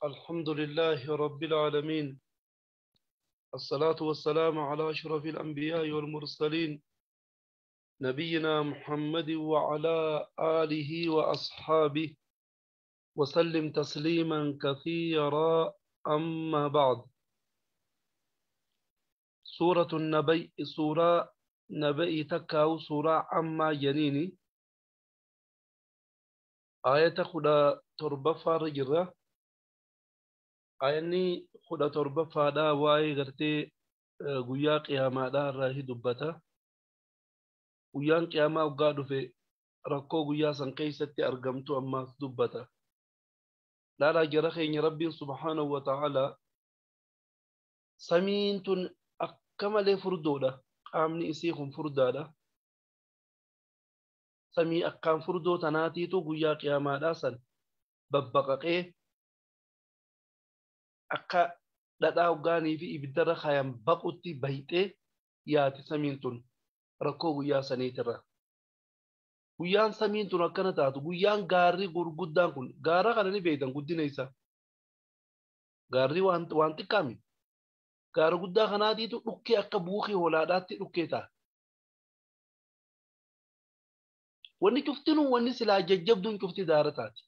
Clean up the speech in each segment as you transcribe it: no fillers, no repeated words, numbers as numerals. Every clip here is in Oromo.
الحمد لله رب العالمين، الصلاة والسلام على أشرف الأنبياء والمرسلين، نبينا محمد وعلى آله وأصحابه وسلم تسليما كثيرا. أما بعد، سورة النبي، سورة نبي تكاو، سورة عما جنيني، آية خدا تربفا رجرة، آياني خدا تربفا دا واي غرتي غيا قياما دا راهي دبتا. guyyaan qiyaamaa waggaa dhufe rakkoo guyyaa san keessatti argamtu ammaas dubbata. Laalaa jara keenya, Rabbiin subhaanahu wa ta'aalaa samiin tun akka malee furdoodha. Qaamni isii kun furdaadha. Samii akkaan furdoo tanaatiitu guyyaa qiyaamaadhaa san babbaqaqee akka dhadhaa hoggaanii fi ibiddarra kaayan baqutti bayxee yaati samiin tun rakkoo guyyaa saniitirra. Guyyaan samiin tun akkana taatu, guyyaan gaarri gurguddaan kun, gaara kana ni beektan guddina isaa. Gaarri waan xiqqaami. Gaara guddaa kanaatiitu dhukkee akka buukii hoolaadhaatti dhukkee ta'a. Wanni cuftinuu, wanni silaa jajjabduun cufti daara taati.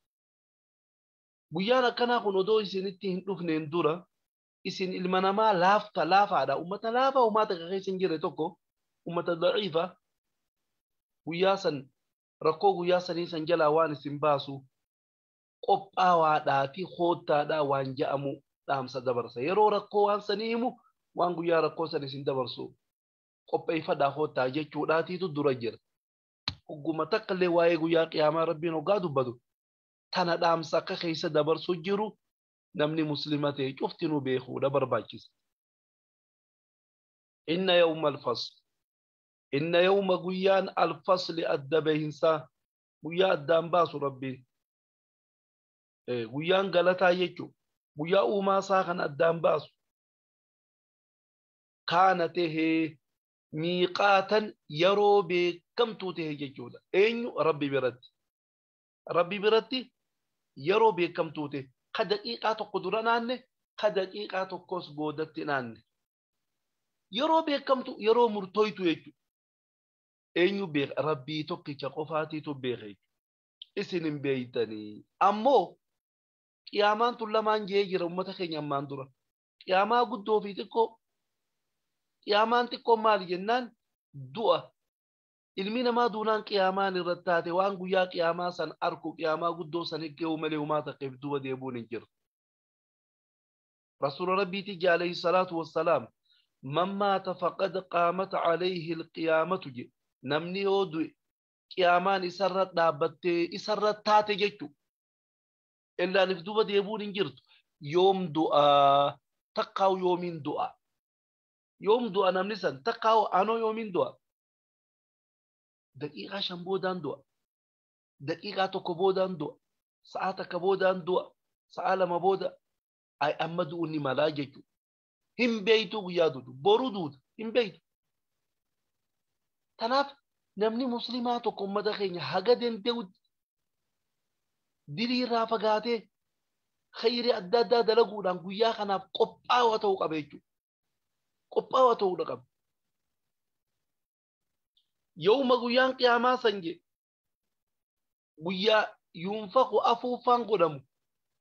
Guyyaan akkanaa kun odoo isinitti hin dhufneen dura isin ilma namaa laafta laafaadha. Ummata laafaa ummata keessa hin jirre tokko, ummata daciifa, guyyaa san rakkoo guyyaa sanii san jalaa waan isin baasu qophaawaadhaa fi hoottaadhaa waan ja'amu dhaamsa dabarsa. Yeroo rakkoo waan sanii himu, waan guyyaa rakkoo san isin dabarsu qopheeffadhaa hoottaa jechuudhaatiitu dura jira. Hogguma takka illee waa'ee guyyaa qiyaamaa Rabbiin hoggaa dubbatu tana dhaamsa akka keessa dabarsu jiru namni muslima ta'e cuftinuu beekuudha barbaachisa. Inna yawma alfasl, inna yawma guyyaan alfasli adda bahinsaa, guyyaa addaan baasu Rabbiin, guyyaan galataa jechuu, guyyaa uumaa isaa kan addaan baasu, kaana tahee miiqaatan yeroo beekamtuu tahe jechuudha. Eenyu? Rabbi biratti. Rabbi biratti yeroo beekamtuu tahe, ka daqiiqaa tokko dura naanne, ka daqiiqaa tokkos boodatti naanne. Yeroo beekamtu, yeroo murtooytu jechuudha. Eenyu beeka? Rabbii tokkicha qofaatiitu beeka jechuudha. Isin hin beeytanii. Ammoo qiyaamaan tun lamaan jee jira uummata keenya ammaan dura. Qiyaamaa guddoo fi xiqqoo. Qiyaamaan xiqqoo maali jennaan du'a. Ilmi namaa duunaan qiyaamaan irratti taate, waan guyyaa qiyaamaa san arku, qiyaamaa guddoo san eegguu malee humaa takkeef duuba deebuun hin jiru. Rasuula Rabbiitii alayhi salaatu wassalaam, "Man maata faqad qaamat alayhi alqiyaamatu" je. Namni yoo du'e qiyaamaan isarra dhaabbattee isarra taate jechuudha. Illaaniif duuba deebuun hin jirtu. Yoom du'aa? Takkaa'u yoomiin du'a? Yoom du'a namni san? Takkaa'u anoo yoomiin du'a? Daqiiqaa 5 boodaan du'a. Daqiiqaa 1 boodaan du'a. Sa'a 1 boodaan du'a. Sa'a 2 booda. Ay, amma du'uun ni malaa jechuudha. Hin beeytu guyyaa duutu. Boru duuta. Hin beeytu. Tanaaf namni muslimaa tokko, ummata keenya, haga danda'utti dilii irraa fagaatee khayrii adda addaa dalaguudhaan guyyaa kanaaf qophaa'aa ta'uu qaba jechuudha. Qophaa'aa ta'uudha qaba. Yooma guyyaan qiyaamaa san je, guyyaa yunfaqu afuuffaan godhamu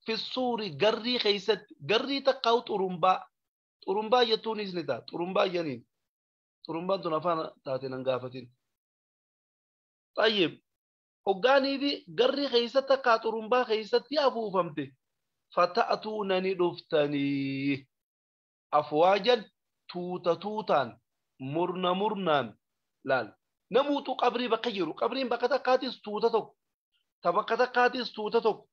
fi suuri garrii keessatti, garrii takkaa'u xurumbaa, xurumbaa jettuunis ni ta'a, xurumbaa janiin, xurumbaan tun afaan taate nan gaafatin. Tayyib, hoggaanii fi garrii keessatti takkaa xurumbaa keessatti afuufamte, fata'atuuna ni dhuftanii, afwaajan tuuta tuutaan, murna murnaan. Laal, namuutu qabrii bakka jiru, qabriin bakka takkaatis tuuta tokko, ta bakka takkaatis tuuta tokko,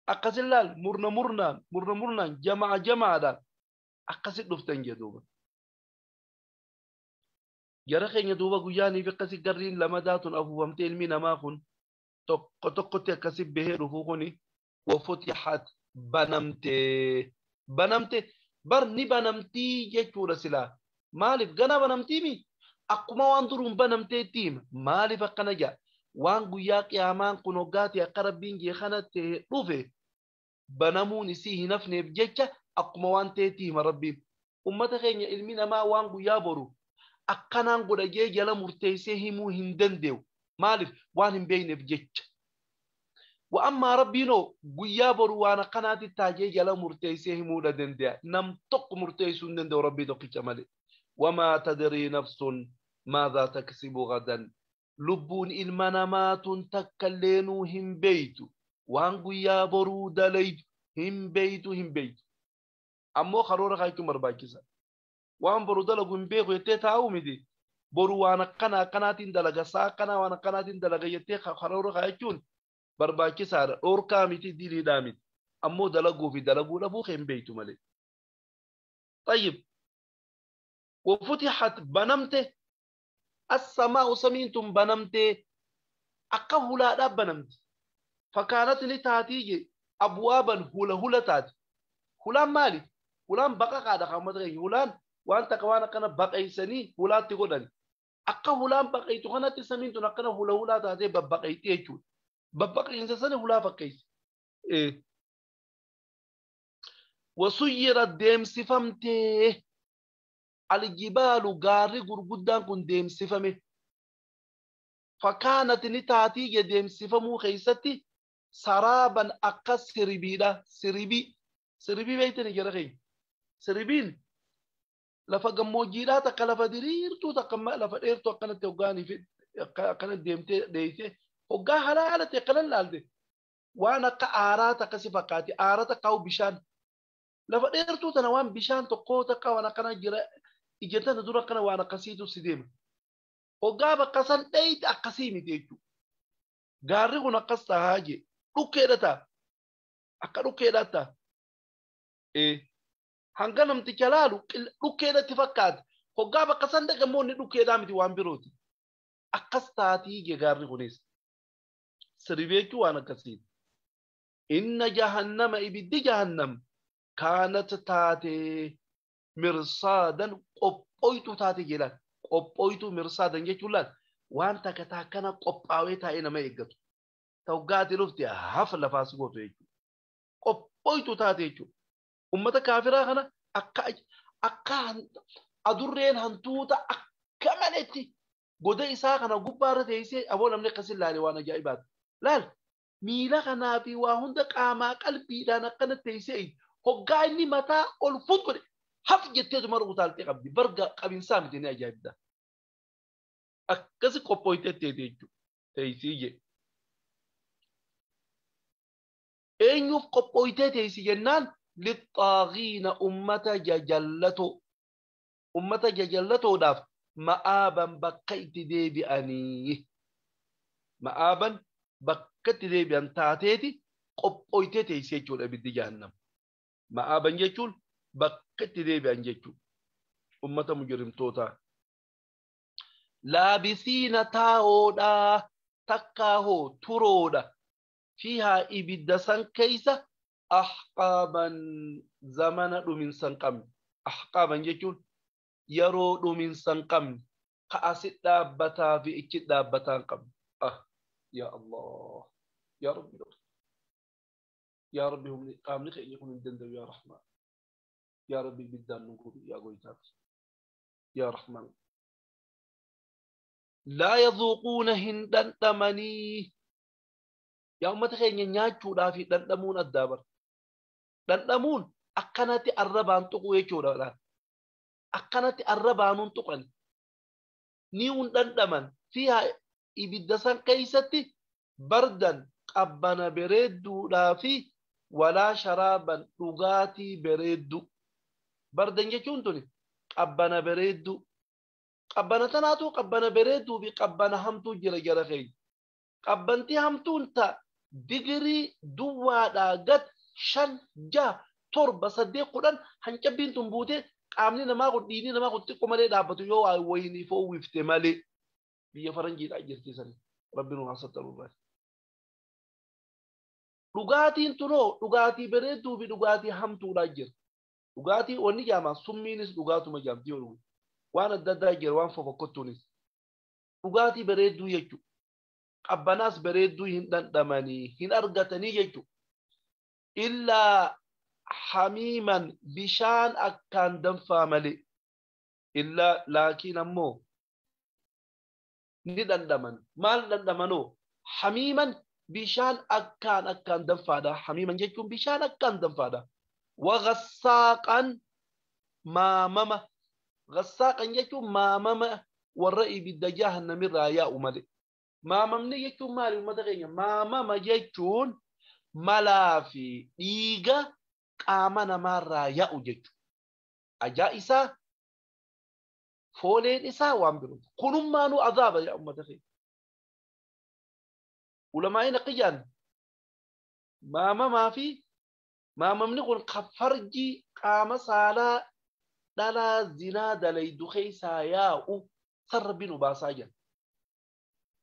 akkasin laal, murna murnaan, murna murnaan, jama'a jama'aadhaan akkasit dhuftan jedhuuba. Jara keenya, duuba guyyaaniif akkasi garriin lama daatun afuufamtee ilmi namaa kun tokko tokkotti akkasi bahee dhufuu kuni, wafutihat banamtee, banamte bar ni banamtii jechuudha silaa. Maaliif gana banamtiimi? Akkuma waan duruun banamtee itti hima. Maaliif akkana jaa? Waan guyyaa qiyaamaan kun hoggaati akka Rabbiin jee kana ta'e dhufe. Banamuun isii hin hafneef jecha akkuma waan ta'etti hima Rabbiin. Ummata keenya ilmi namaa waan guyyaa boru akkanaan godha jee jala murteessee himuu hin danda'u. Maaliif? Waan hin beekneef jecha. Wa ammaa Rabbiinoo guyyaa boru waan akkanaatti taajee jala murteessee himuudha danda'a. Nam tokko murteessuu hin danda'u Rabbii tokkicha malee. Wamaa tadrii nafsun maadhaa taksibu gadan. Lubbuun ilma namaatuun takka illeenuu hin beeytu. Waan guyyaa boruu dalaytu hin beeytu hin beeytu. Ammoo karoora kaachuun barbaachisa. Waan boru dalagu hin beeku jettee taa'uu miti. Boru waan akkana akkanaatiin dalaga saa akkanaa waan akkanaatiin dalaga jettee karoora kaachuun barbaachisaadha. Dhoorkaa miti diliidhaa miti. Ammoo dalaguu fi dalaguu dhabuu hin beeytu malee. Tayyib. Wafutixat banamte as-samaa'u samiin tun banamte akka hulaadhaa banamte. Fakkaanatti ni taatii je abwaaban hula hula taati. Hulaan maali? Hulaan baqaqaadha kan uummata keenya. Hulaan waan takka waan akkana baqaysanii hulaatti godhan. Akka hulaan baqaytu kanatti samiin tun akkana hula hulaa taatee babbaqayti jechuudha. Babbaqayinsa sana hulaa fakkeessi. Wasuyyira deemsifamtee aljibaalu gaarri gurguddaan kun deemsifame. Fakkaanatti ni taatii je deemsifamuu keessatti saraaban akka sirbiidha. Sirbii. Sirbii beektani jara keenya. Sirbiin lafa gammoojjiidhaa takka lafa diriirtuu takka lafa dheertuu akkanatti hoggaanii fi akkana deemtee dheeyitee hoggaa halaalatti akkana laalte waan akka aaraa takka si fakkaati. Aara takka bishaan lafa dheertuu tana waan bishaan tokkoo takka waan akkana jira ija tana dura akkana waan akkasiitu si deema. Hoggaa bakka san dheeyite akkasii miti jechuudha. Gaarri kun akkas tahaa jee dhukkeedha ta'a. Akka dhukkeedha ta'a. Hanga namticha laalu dhukkeedhatti fakkaata. Hoggaa bakka san dhaqe immoo inni dhukkeedhaa miti waan birooti. Akkas taatii jee gaarri kunis. Sirbii jechuun waan akkasiiti. Inna jahannama ibiddi jahannam kaanat taatee mirsaadan qophooytuu taate jedhaan. Qophooytuu mirsaadan jechuun laal waan takka takkana qophaawee taa'ee nama eeggatu. Hoggaati dhufte hafa lafaa si gootu jechuudha. Qophooytuu taate jechuudha. Ummata kaafiraa kana akka adurreen hantuuta akka maletti goda isaa kana gubbaarra teessee aboo namni akkas ilaale waan ajaa'ibaati. Laal miila kanaa fi waa hunda qaamaa qalbiidhaan akkana teessee hoggaa inni mataa ol fuut godhe haf jetteetu mara utaaltee qabdi. Barga qabinsaa miti ni ajaa'ibda. Akkasi qophooytee teete jechuudha. Teessii jee. Eenyuuf qophooytee teessi jennaan lixxaagiina ummata jajallatoo. Ummata jajallatoodhaaf ma'aaban bakka itti deebi'anii. Ma'aaban bakka itti deebi'an taateeti qophooytee teessi jechuudha ibiddi jahannam. Ma'aaban jechuun bakka itti deebi'an jechuudha. Ummata mujrimtootaa. Laabisiina taa'oodhaa takkaahoo turoodha. Fiihaa ibidda san keessa ahqaaban zamana dhuminsa hin qabne. Ahqaaban jechuun yeroo dhuminsa hin qabne ka asit dhaabbataa fi ichi dhaabbataa hin qabne. Ah yaa Allah yaa Rabbi yaa Rabbi humni qaamni keenya kun hin danda'u yaa Rahmaan yaa Rabbi ibiddaan nu gubi yaa goytaati yaa Rahmaan. Laa yazuuquuna hin dhandhamanii. Yaa ummata keenya nyaachuudhaa fi dhandhamuun addaa bara. Dhandhamuun akkanatti arrabaan tuquu jechuudha. Akkanatti arrabaanuun tuqan. Ni hun dhandhaman. Fiihaa ibidda san keessatti bardan qabbana bareedduudhaa fi walaa sharaaban dhugaatii bareedduu. Bardan jechuun tuni qabbana bareedduu. Qabbana tanaatu qabbana bareedduu fi qabbana hamtuu jira jara keenya. Qabbantii hamtuun ta digirii duwwaadhaa gad 5, 6, 7, 8, 10 hancabbiin tun buutee qaamni namaa kun dhiigni namaa kun xiqqoo malee dhaabbatu yoo waa wayinii foowwifte malee biyya faranjiidhaa jirti sani rabbi nu haasattanuu baate. Dhugaatiin tunoo dhugaatii bareedduu fi dhugaatii hamtuudhaa jira. Dhugaatii wanni jaamaa summiinis dhugaatuma jaamti yoo dhugu. Waan adda addaa jira waan fofokkottuunis. Dhugaatii bareedduu jechuudha. Qabbanaas bareedduu hin dhandhamanii hin argatanii jechuudha. Illaa hamiiman bishaan akkaan danfaa malee. Illaa laakiin ammoo ni dhandhaman. Maal dhandhamanoo? Hamiiman bishaan akkaan akkaan danfaadha. Hamiiman jechuun bishaan akkaan danfaadha. Waghasaaqan maamama. Ghasaaqan jechuun maamama warra ibidda jahannamirraa yaa'u malee. Maamamni jechuun maali uummata keenya? Maamama jechuun malaa fi dhiiga qaama namaarraa yaa'u jechuudha. Ajaa isaa fooleen isaa waan biroo. Kunummaanuu azaaba yaa uummata keenya. Ulamaa'iin akka jedhan maamamaa fi maamamni kun kan farjii qaama saalaa dhalaa zinaa dalaydu keessaa yaa'u san rabbiin obaasaa jira.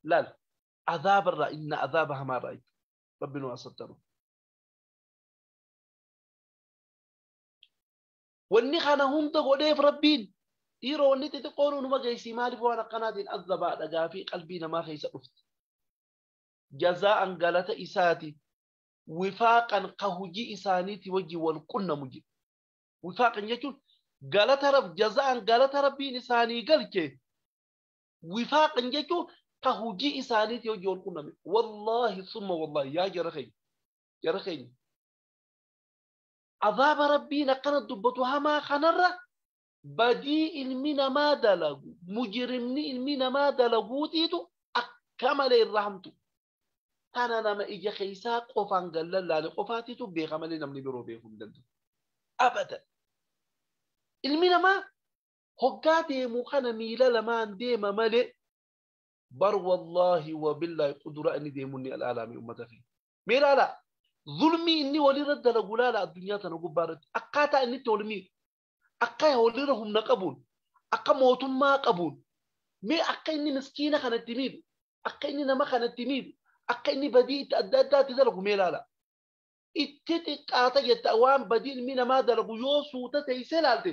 Laal azaabarraa inna azaaba hamaarraa jechuudha. Rabbi nu asattaru. Wanni kana hunda godheef rabbiin dhiiroo wanni xixiqqoon numa geessii maaliif waan akkanaatiin azabaa dhagaa fi qalbii namaa keessa dhufti. Jazaa'an galata isaati wifaaqan ka hojii isaaniiti wajjin wal qunnamu jedhu. Wifaaqan jechuun galata rab jazaa'an galata rabbiin isaanii galche wifaaqan jechuun ka hojii isaaniiti wajjin wal qunname. Wallaahi summa wallaahi yaa jara keenya jara keenya. Azaaba rabbiin akkana dubbatu hamaa kanarra badii ilmi namaa dalagu mujrimni ilmi namaa dalaguutiitu akka malee irra hamtu. Tana nama ija keessaa qofaan gallallaale qofaatiitu beeka malee namni biroo beekuu hin danda'u. Abadan. Ilmi namaa hoggaa deemu kana miila lamaan deema malee bar wallaahi wabillaahi qudura inni deemu ni alaalaame uummata keenya. Mee ilaalaa zulmii inni walirra dalagu laala addunyaa tana gubbaa irratti akkaataa inni itti wal miidhu akka walirra humna qabuun akka mootummaa qabuun mee akka inni miskiina kanatti miidhu akka inni nama kanatti miidhu akka inni badii itti adda addaatti dalagu mee ilaala. Itti xiqqaata jetta waan badii ilmi namaa dalagu yoo suuta teessee ilaalte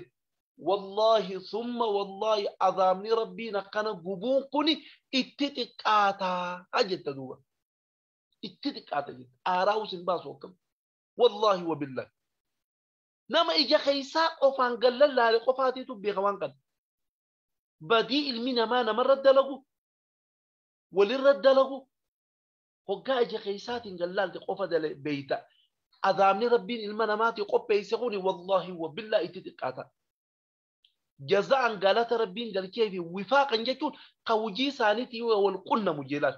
wallaahi summa wallaahi azaabni rabbiin akkana gubuun kuni itti xiqqaataa jetta duuba. Itti xiqqaata jetta aaraa'us hin baasu akkam. Wallaahi wabillaahi. Nama ija keessaa qofaan gallallaale qofaatiitu beeka waan kana. Badii ilmi namaa namarra dalagu walirra dalagu hoggaa ija keessaatiin gallaalte qofa beeyta. Azaabni rabbiin ilma namaatii qopheesse kuni wallaahi wabillaahi itti xiqqaata. Jaza'an galata rabbiin galchee fi wifaaqan jechuun ka hojii isaaniitii wal qunnamu jeelaan.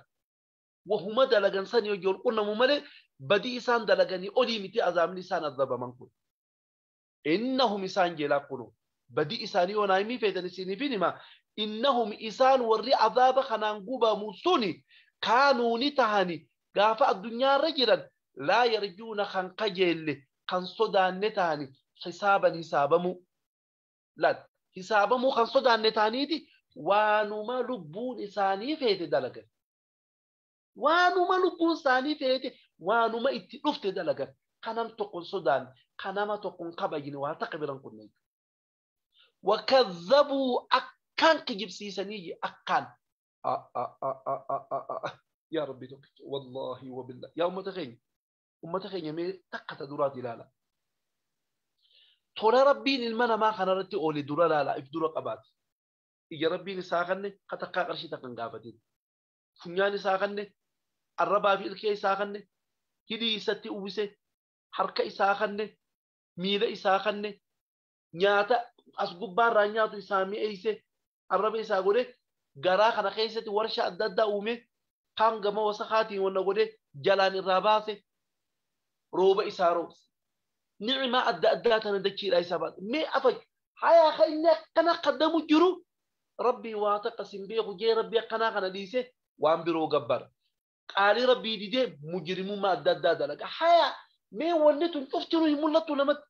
Wahuma dalagan sanii hojii wal qunnamu malee badii isaan dalaganii olii miti azaabni isaan azabaman kun. Innahum isaan jeelaa kunu badii isaanii yoo naayimii feetan isiniif hima. Innahum isaan warri azaaba kanaan gubamu suni kaanuu ni tahani gaafa addunyaarra jiran laa yarjuuna kan kajeelle kan sodaanne tahani hisaaban hisaabamuu. Laal hisaabamuu kan sodaanne tahaniiti waanuma lubbuun isaanii feete dalagan. Waanuma lubbuun isaanii feete waanuma itti dhufte dalagan. Kanam tokkon sodaanne kanama tokkon kabajne waa takka biran kunne. Wakazzabuu akkaan kijibsiisanii akkaan. Yaa Rabbi tokkicha wallaahi wabillaahi yaa uummata keenya uummata keenya mee takka ta duraati ilaala. Tola rabbiin ilma namaa kanarratti oole dura laala if dura qabaati. Ija rabbiin isaa kanne ka takkaa qarshii takka hin gaafatin. Funyaan isaa kanne arrabaa fi ilkee isaa kanne hidhii isatti uwwise harka isaa kanne miila isaa kanne nyaata as gubbaarraa nyaatu isaa mi'eeyse arraba isaa godhe garaa kana keessatti warshaa adda addaa uume kaan gama wasakaatiin wanna godhe jalaan irraa baase rooba isaa roobse. Ni'imaa adda addaa tana dachiidhaa isaa baase. Mee afaj hayaa ka inni akkana qaddamu jiru rabbii waa takka sin beeku jee rabbii akkanaa kana dhiise waan biroo gabbara. Qaalii rabbii didee mujrimummaa adda addaa dalaga. Hayaa mee wanni tun cuftinuu hin mul'attu namatti.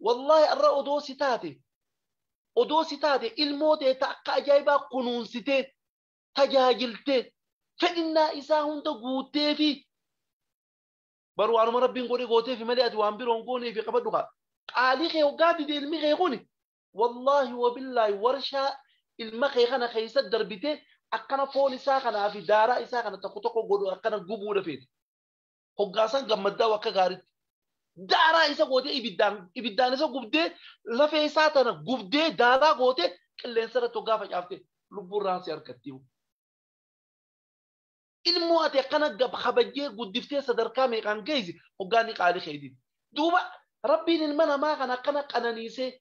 Wallaahi arra odoo si taate odoo si taate ilmoo ta'e akka ajaa'ibaa kunuunsitee tajaajiltee fedhinnaa isaa hunda guuttee fi bar waanuma rabbiin godhe gootee fi malee ati waan biroon goonee fi qabadhu kaa. Qaalii kee hoggaa dide ilmi kee kuni wallaahi wabillaahi warshaa ilma kee kana keessa darbitee akkana foon isaa kanaa fi daaraa isaa kana tokko tokko godhu akkana gubuudha feete. Hoggaasan gammaddaa akka gaariitti. Daaraa isa gootee ibiddaan isa gubdee lafee isaa tana gubdee daaraa gootee qilleensa irratti hoggaa facaafte lubbuurraan si harkatti. Ilmoo ati akkana kabajjee guddiftee sadarkaa meeqaan geessi hoggaanni qaalii keetiin. Duuba rabbiin ilma namaa kana akkana qananiisee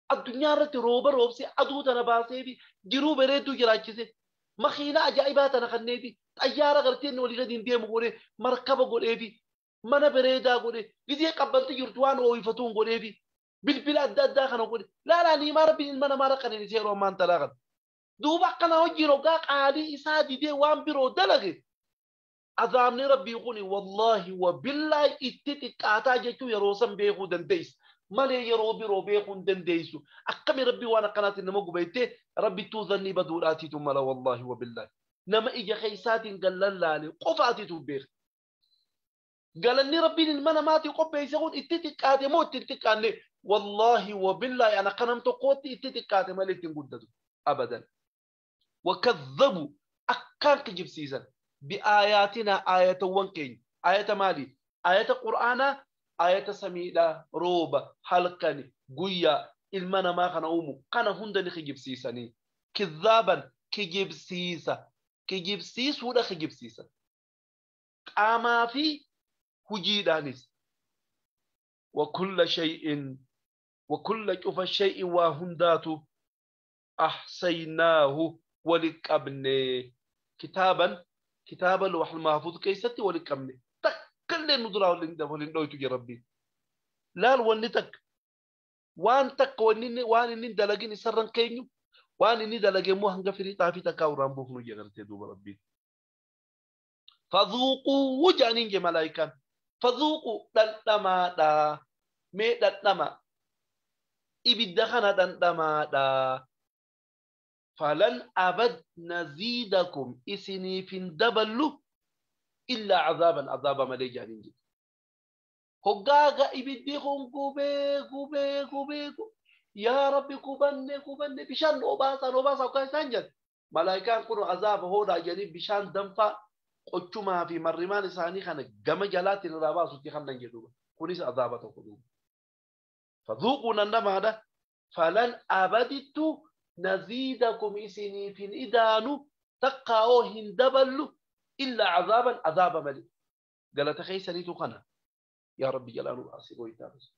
addunyaa irratti rooba roobsee aduu tana baasee fi jiruu bareedduu jiraachise makiinaa ajaa'ibaa tana kanneeti xayyaara gartee inni walii gadi hin deemu godhee markaba godhee fi mana bareedaa godhee gizee qabbanti jirtu waan ooyifatuun godhee fi bilbila adda addaa kana godhe laalaa niimaa rabbiin ilma namaa qananiisee yeroo ammaan talaa kana. Duuba akkana hojiin hoggaa qaalii isaa didee waan biroo dalage azaabni rabbii kun wallaahi wabillaahi itti xiqqaataa jechuu yeroo san beekuu dandeessa. Malee yeroo biroo beekuu hin dandeessu. Akkami rabbii waan akkanaatiin nama gubattee rabbittuu zannii baduudhaatiitu mala wallaahi wabillaahi. Nama ija keessaatiin gallallaale qofaatiitu beeka. Galanni rabbiin ilma namaatii qopheesse kun itti xiqqaate moo itti xiqqaanne wallaahi wabillaahi ana kanam tokkootti itti xiqqaate malee ittiin guddatu abadan. وكذبوا أكان كجبسيسا بآياتنا آية وانكين آية مالي آية قرآن آية سميلة روبة حلقني قوية المنا ما كان أمو كان هندني خجبسيساني كذابا كجبسيسا كجبسيس ولا خجبسيسا أما في هجيدانيس وكل شيء وكل شوف الشيء وهنداتو أحصيناه ولقبني كتابا كتابا لوح المحفوظ كيستي ولقبني تكل ندرا ولندويتو يا ربي لا ونتك وان تك ونني وان اني دلقيني سرن كينيو وان اني دلقي مو هنغ فري طافي تكاو رامبو فنو يغرتي دوب ربي فذوقوا وجانين ملائكه فذوقوا دندما دا مي دندما ibidda kana dandamaadha. Falan abad naziidakum isiniif hin daballu illaa azaaban azaaba malee jedhaniin jedhu. Hoggaaga ibiddi kun gubee gubee gubee yaa rabbi gubanne gubanne bishaan obaasaa obaasaa hoggaa isaan jedhan. Malaayikaan kun azaaba hoodhaa jedhanii bishaan danfaa qochumaa fi marrimaan isaanii kana gama jalaatiin irraa baasutti kannan jedhu. Kunis azaaba tokko duuba. فذوقوا نندمادا فلن أبدت نزيدكم إسني في الإدان تقاو هندبلو إلا عذابا عذاب ملي قال تخيسني تقنا يا ربي جلانو باسي ويتابس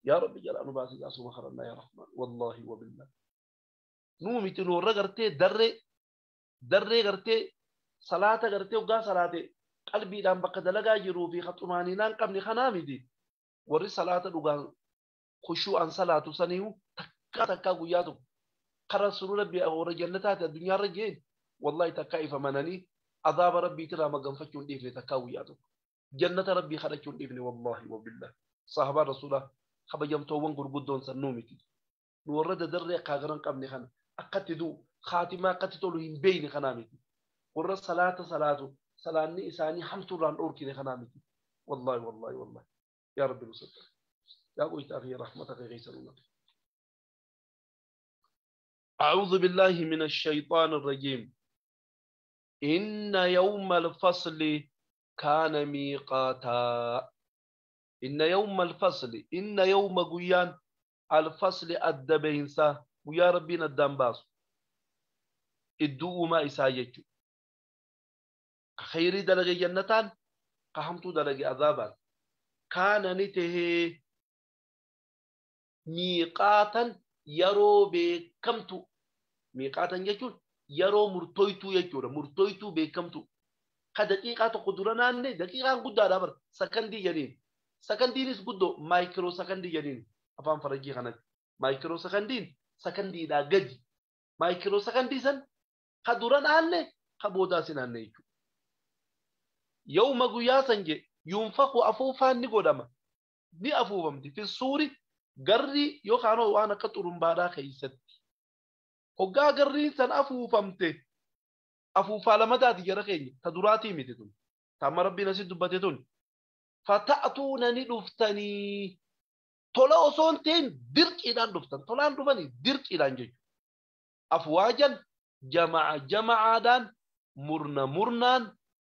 يا ربي جلانو باسي جاسو مخرنا يا رحمن والله وبالله نومي تنور غرتي دري دري غرتي صلاة غرتي وقا صلاة قلبي دام بقى دلقا جرو في خطماني نان قبل خنامي دي وري صلاة دوغان خشوعا صلاة سنيو تكا تكا قيادو قرى سرور ربي أو جنتات الدنيا رجين والله تكا إفمنني عذاب ربي ترى ما قنفتشون ديفني تكا قيادو جنة ربي خرجون ديفني والله وبالله صحابة رسول الله خبجمتو ونقر قدون سنومتي نورد دري قاغران قبني خنا أقتدو خاتمة قتتولو بين خنامتي ورى صلاة صلاة صلاة إساني حمتو ران أوركي خنامتي والله والله والله يا ربي نصدق يا قويت أخي رحمتك غيث الله. أعوذ بالله من الشيطان الرجيم. إن يوم الفصل كان ميقاتا. إن يوم الفصل إن يوم قيان الفصل أدبينسا ويا ربنا الدنباس الدو ما إسايجو خيري دلغي جنتان قهمتو دلغي عذابا كان نته ميقاتا yeroo beekamtu miiqaatan jechuun yeroo murtooytuu jechuudha. Murtooytuu beekamtu ka daqiiqaa tokko dura naanne daqiiqaan guddaadha bara sakandii jedhiin sakandiinis guddoo maayikiroo sakandii jedhiin afaan farajii kanatti maayikiroo sakandiin sakandiidhaa gadi maayikiroo sakandii san ka dura naanne ka boodaas naanne jechuudha. Yooma guyyaa san je yunfaqu afuufaan ni godhama ni afuufamti fi suuri garri yookaan waan akka xurumbaadhaa keessatti hoggaa garriin san afuufamte afuufaa lamataati jara keenya ta duraatii miti tun tamma rabbiin asitti dubbate tun fata'tuuna ni dhuftanii tola osoo hin ta'in dirqiidhaan dhuftan tolaan dhufanii dirqiidhaan jechuudha. Afwaajan jama'a jamacaadhaan murna murnaan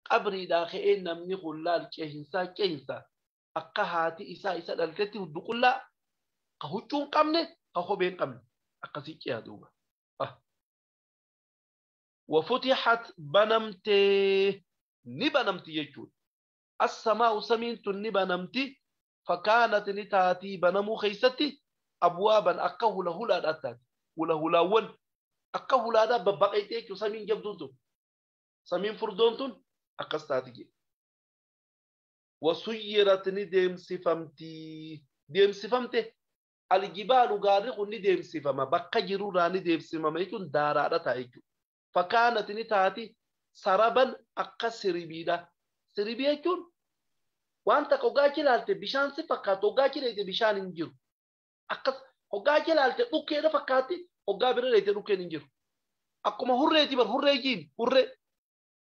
qabriidhaa ka'ee namni kun laal cehinsaa cehinsaa Akka haati isaa isa dhaltetti huddu qullaa ka huccuu hin qabne ka kophee hin qabne akkasii ce'a duuba. Wafutihat banamtee ni banamti jechuudha. As-samaa'u samiin tun ni banamti fakkaanat ni taatii banamuu keessatti abwaaban akka hula hulaadhaa taati. Hula hulaawwan akka hulaadhaa babbaqeetti jechuudha samiin jabduun tun. Samiin furdoon tun akkas taati jedhe. Wasuyyirat ni deemsifamti. Deemsifamte aljibaalu gaarri kun ni deemsifama. Bakka jirurraa ni deemsifama jechuun daaraadha ta'a jechuudha. Fakkaanat ni taati saraban akka siribiidha. Siribii jechuun waan takka hoggaa ilaalte bishaan si fakkaatu hoggaa jireete bishaan hin jiru. Akkas hoggaa ilaalte dhukkeedha fakkaatti hoggaa bira dheete dhukkeen hin jiru. Akkuma hurreeti bar hurree jiin hurree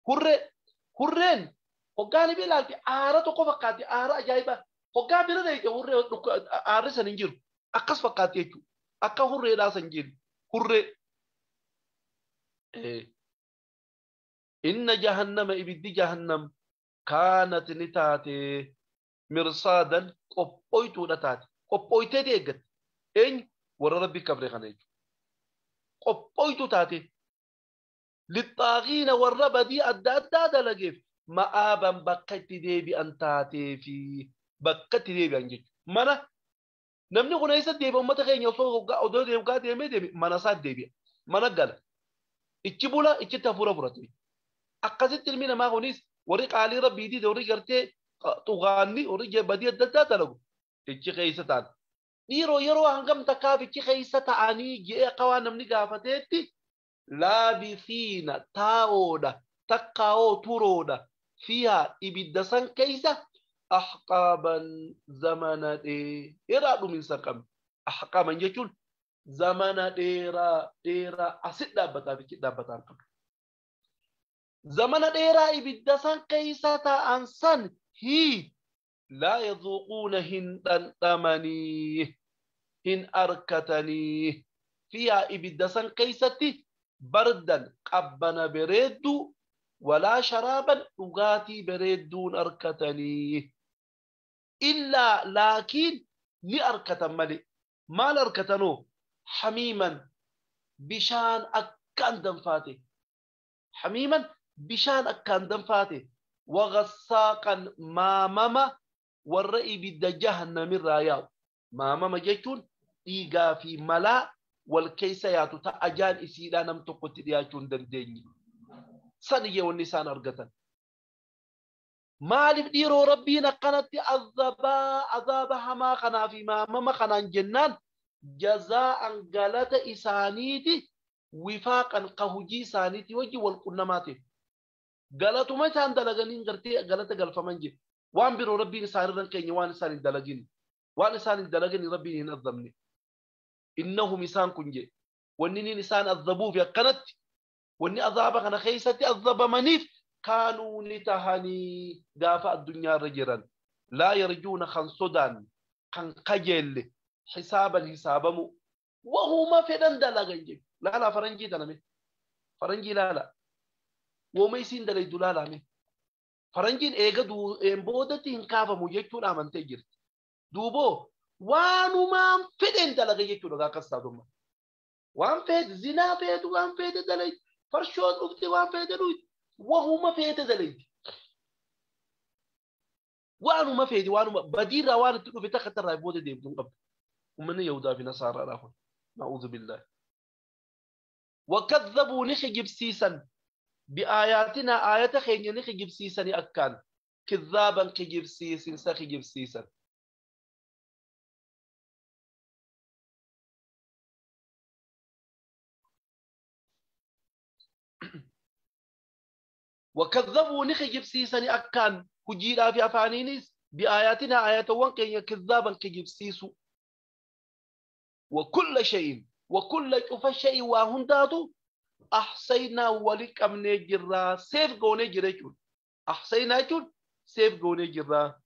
hurree hurreen hoggaa ni ilaalte aara tokko fakkaatti aara ajaa'ibaa hoggaa bira dheete hurree aarri san hin jiru. Akkas fakkaatti jechuudha. Akka hurreedhaa san jiru hurree. Inna jahannama ibiddi jahannam kaanat ni taate mirsaadan qophooytuudha taate. Qophooyteeti eeggatte. Eenyu warra rabbi kabre kana jechuudha. Qophooytuu taate. Lixaaqiina warra badii adda addaa dalageef ma'aaban bakka itti deebi'an taatee fi bakka itti deebi'an jechuudha. Mana namni kun eessa deebi'a uummata keenya osoo odoo deebi'aa deemee deebi'e mana isaa deebi'a. Mana gala. Ichi bula ichitti hafuura fudhate. Akkasitti ilmi namaa kunis warri qaalii rabbii diide warri gartee xugaanni warri badii adda addaa dalagu ichi keessa ta'an. Dhiiroo yeroo hangam takkaaf ichi keessa ta'anii je'ee akka waan namni gaafateetti laabisiina taa'oodha takkaa'oo turoodha fiihaa ibidda san keessa ahqaaban zamana dheeraa dhuminsa qabne. Ahqaaban jechuun zamana dheeraa dheeraa asit dhaabbataa fi dhaabbataa hin qabne. Zamana dheeraa ibidda san keessa taa'an san hii laa yazuuquuna hin dhandhamanii hin arkatanii fiihaa ibidda san keessatti bardan qabbana bareedduu walaa sharaaban dhugaatii bareedduun arkatanii illaa laakiin ni arkatan malee maal arkatanoo hamiiman bishaan akkaan danfaate hamiiman bishaan akkaan danfaate waqassaaqan maamama warra ibidda jahannamirraa yaa'u maamama jechuun dhiigaa fi malaa wal keessa yaatu ta'a ajaan isiidhaa nam tokkotti dhiyaachuu hin dandeenye. San iyyee wanni isaan argatan. Maaliif dhiiroo rabbiin akkanatti azabaa azaaba hamaa kanaa fi maamama kanaan jennaan jazaa'an galata isaaniiti wifaaqan ka hujii isaaniiti wajji wal qunnamaa ta'e. Galatuma isaan dalaganiin gartee galata galfaman jedhe. Waan biroo rabbiin isaanirra keenya waan isaan hin dalagin. Waan isaan hin dalagin rabbiin hin azabne. Innahum isaan kun jedhe. Wanni niin isaan azabuuf akkanatti wanni azaaba kana keessatti azabamaniif kaanuu ni tahanii gaafa addunyaarra jiran. Laa yarjuuna kan sodaan kan kajeelle hisaaban hisaabamu wahuma fedhan dalagan jedhe. Laalaa faranjii taname. Faranjii laala. Wooma isiin dalaydu laalame. Faranjiin eega du'een boodatti hin kaafamu jechuun amantee jirti. Duuboo waanumaan fedhen dalaga jechuudha akkas taatuma. Waan feete zinaa feetu waan feete dalaydi. Farshoo dhufti waan feete dhufti. Wahuma feete dalaydi. Waanuma feete waanuma badiirraa waan itti dhufe takka tarraa booda deemtu hin qabdu. Uummanni Yahudaa fi Nasaaraadhaa kun. Na'uudhu billaahi. Wakadhabuu ni kijibsiisan. بآياتنا آيات خيني نخجب سيسن أكان كذابا كجب سيسن سخجب سيسن وكذبوا نخجب سيسن أكان هجيرا في أفانينيس بآياتنا آيات وانكين كذابا كجب سيسو وكل شيء وكل شيء وهنداتو أحصينا ولك أمني جرا سيف قوني جرا أحصينا جون سيف قوني جرا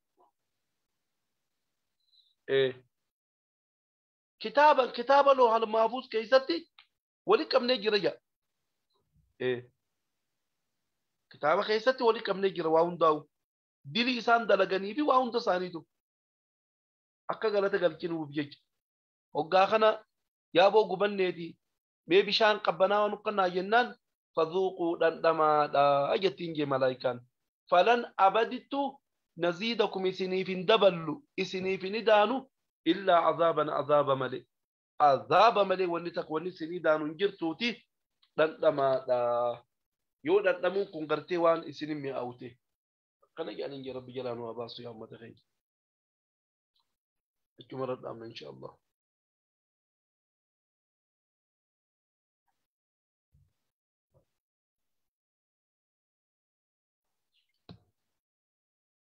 إيه كتابا كتابا لو على المحفوظ كيستي ولك أمني جرا إيه كتابا كيستي ولك أمني جرا واون داو دلي إسان دلغني في واون تسانيتو Akka galata galchinuuf jecha. Hoggaa kana yaaboo gubanneeti mee bishaan qabbanaa waan uffannaa jennaan fadhuuquu dhandhamaadha jettiin jee malaayikaan. Falan abadittu naziidakum isiniif hin daballu isiniif hin idaanu illaa azaaban azaaba malee. Azaaba malee wanni takka wanni isinii daanu hin jirtuuti dhandhamaadha. Yoo dhandhamuun kun gartee waan isinin mi'aawute. Akkana jedhaniin jee Rabbi jalaa nu haa baasu yaa uummata keenya. Achuma irra dhaabna insha Allah.